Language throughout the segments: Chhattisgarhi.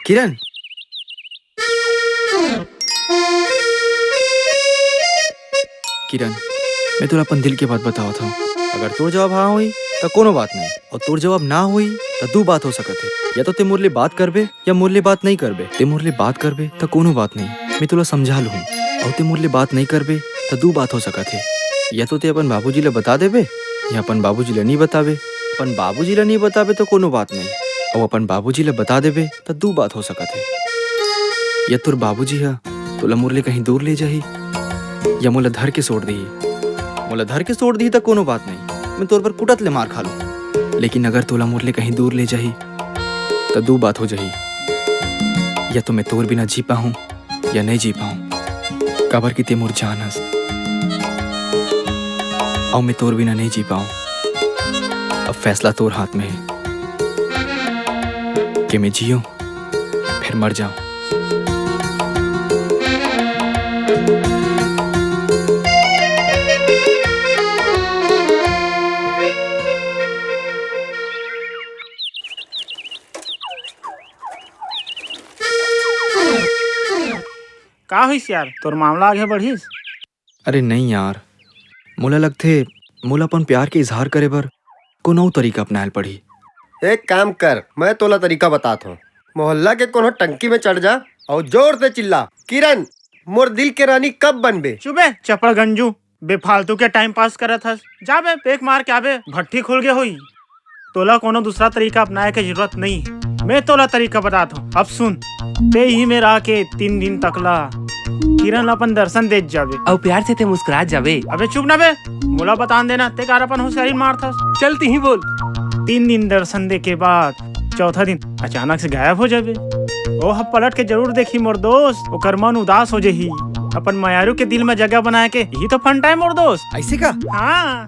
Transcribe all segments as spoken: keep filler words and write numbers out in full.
किरण, किरण, मैं तोला अपन दिल के बात बतावत हूँ। अगर तोर जवाब हाँ होई, त कोनो बात नहीं, और तोर जवाब ना होई, त दू बात हो सकत हे। या तो ते मोर ले बात करबे, या मोर ले बात नहीं करबे। ते मोर ले बात करबे, त कोनो बात नहीं, मैं तोला समझा लूँ। और ते मोर ले बात नहीं करबे, त दू बात हो सकत हे। या तो ते अपन बाबूजी ले बता देबे, या अपन बाबूजी ले नहीं बताबे। अपन बाबूजी ले नहीं बताबे, त कोनो बात नहीं, और अपन बाबूजी ले बता देबे, त दू बात हो सकत हे। या तोर बाबूजी ह तोला मोर ले कहीं दूर ले जाही, या मोला धर के सोट दिही। मोला धर के सोट दिही त कोनो बात नहीं, मैं तोर बर कुटत ले मार खा लूँ। लेकिन अगर तोला मोर ले कहीं दूर ले जाही, त दू बात हो जाही, या तो मैं तोर बिना जी पाहूँ, या नहीं जी पाहूँ, काबर कि ते मोर जान हस। अउ मैं तोर बिना नहीं जी पाऊँ। अब फैसला तोर हाथ में है कि मैं जियूँ, फिर मर जाऊँ। का होइस यार, तोर मामला आगे बढ़िस? अरे नहीं यार, मोला लगथे, मोला अपन प्यार के इजहार करे बर कोनो अउ तरीका अपनाए ल पड़ही। एक काम कर, मैं तोला तरीका बतात हूँ। मोहल्ला के कोनो टंकी में चढ़ जा और जोर से चिल्ला, "किरण, मोर दिल के रानी कब बनबे?" चुप बे, चपड़ गंजू, बेफालतू के टाइम पास करत हस। जा बे, पेक मार के आबे, भट्ठी खुल गे होई। तोला कोनो दूसरा तरीका अपनाए के जरूरत नहीं है। मैं तोला तरीका बतात हूँ, अब सुन। ते ही मेर आके तीन दिन तक ला किरण ला अपन दर्शन देत जाबे। अउ प्यार से ते मुस्कुरात जाबे। अबे चुप ना बे, मोला बतान देना, ते कार अपन होशियारी मारथस। चल तिही बोल। तीन दिन दर्शन दे के बाद चौथा दिन अचानक से गायब हो जाबे। ओह पलट के जरूर देखी मोर दोस्त, ओकर मन उदास हो जही। अपन मयारू के दिल में जगह बनाए के यही तो फंडा है मोर दोस्त। ऐसे का? हाँ।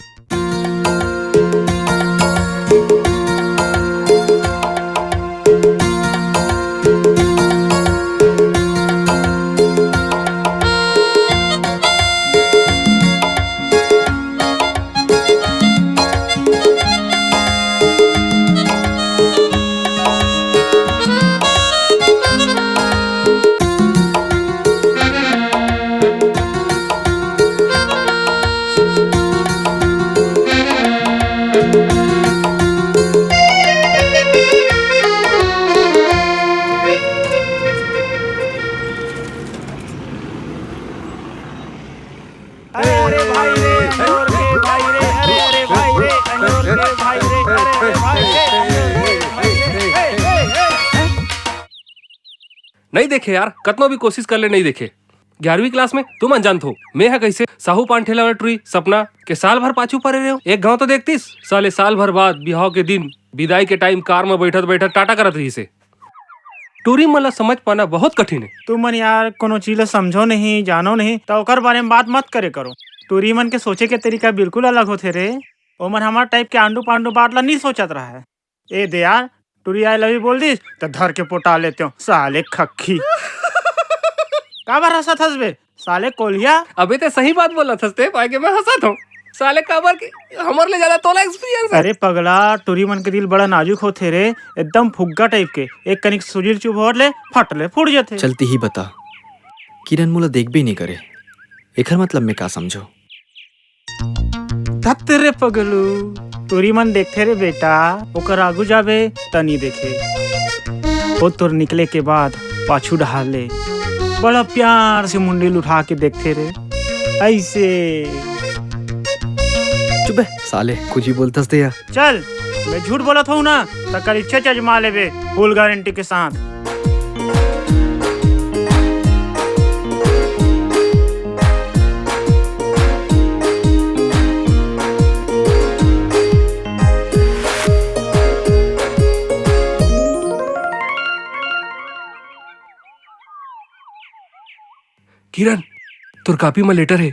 अरे, अरे भाई रे, अंजोर के भाई रे, अरे, अरे भाई रे, अंजोर के भाई रे, अरे, अरे भाई रे, अंजोर के भाई रे। नहीं देखे यार, कतनो भी कोशिश कर ले, नहीं देखे। ग्यारहवीं क्लास में तुमन जानथो, मैं ह कैसे साहू पान ठेला वाला टुरी सपना के साल भर पाछू परे रहे हो। एक घाव तो देखतीस, साले साल भर बाद बिहाव के दिन विदाई के टाइम कार में बैठत बैठत टाटा करत रहिसे। टूरी मन ला समझ पाना बहुत कठिन है। तुमन यार कोनो चीज ला समझो नहीं, जानो नहीं, त ओकर बारे में बात मत करे करो। टूरी मन के सोचे के तरीका बिल्कुल अलग होथे रे। ओमन हमार टाइप के आंडू पांडू बात ला नहीं सोचत रहा है। ए दे यार, टूरी "I love you" बोल दिस त धर के पोटा लेते हो साले खक्खी। काबर हंसत हस बे? साले कोलिया। अबे ते सही बात बोलत हस ते, पाए के मैं हंसत हूँ। साले काबर के हमर ले ज्यादा तोला एक्सपीरियंस है। अरे पगला, टूरी मन के दिल बड़ा नाजुक होथे रे, एकदम फुग्गा टाइप के। एक कनिक सुजील चुप होर ले, फट ले फूट जथे। चल तिही बता, किरण मोला देखबे नहीं करे, एखर मतलब मैं का समझो? धत रे पगलू, टूरी मन देखथे रे बेटा, ओकर आगू जाबे त नी देखे। ओ तोर निकले के बाद पाछू डहार ले बड़ा प्यार से मुंडी ल उठा के देखथे रे, ऐसे। चुप बे साले, कुछ भी बोलथस ते यार। चल, मैं झूठ बोलत हूँ ना, त कल इच्छा अजमा लेबे फुल गारंटी के साथ। किरण, तोर कॉपी में लेटर है।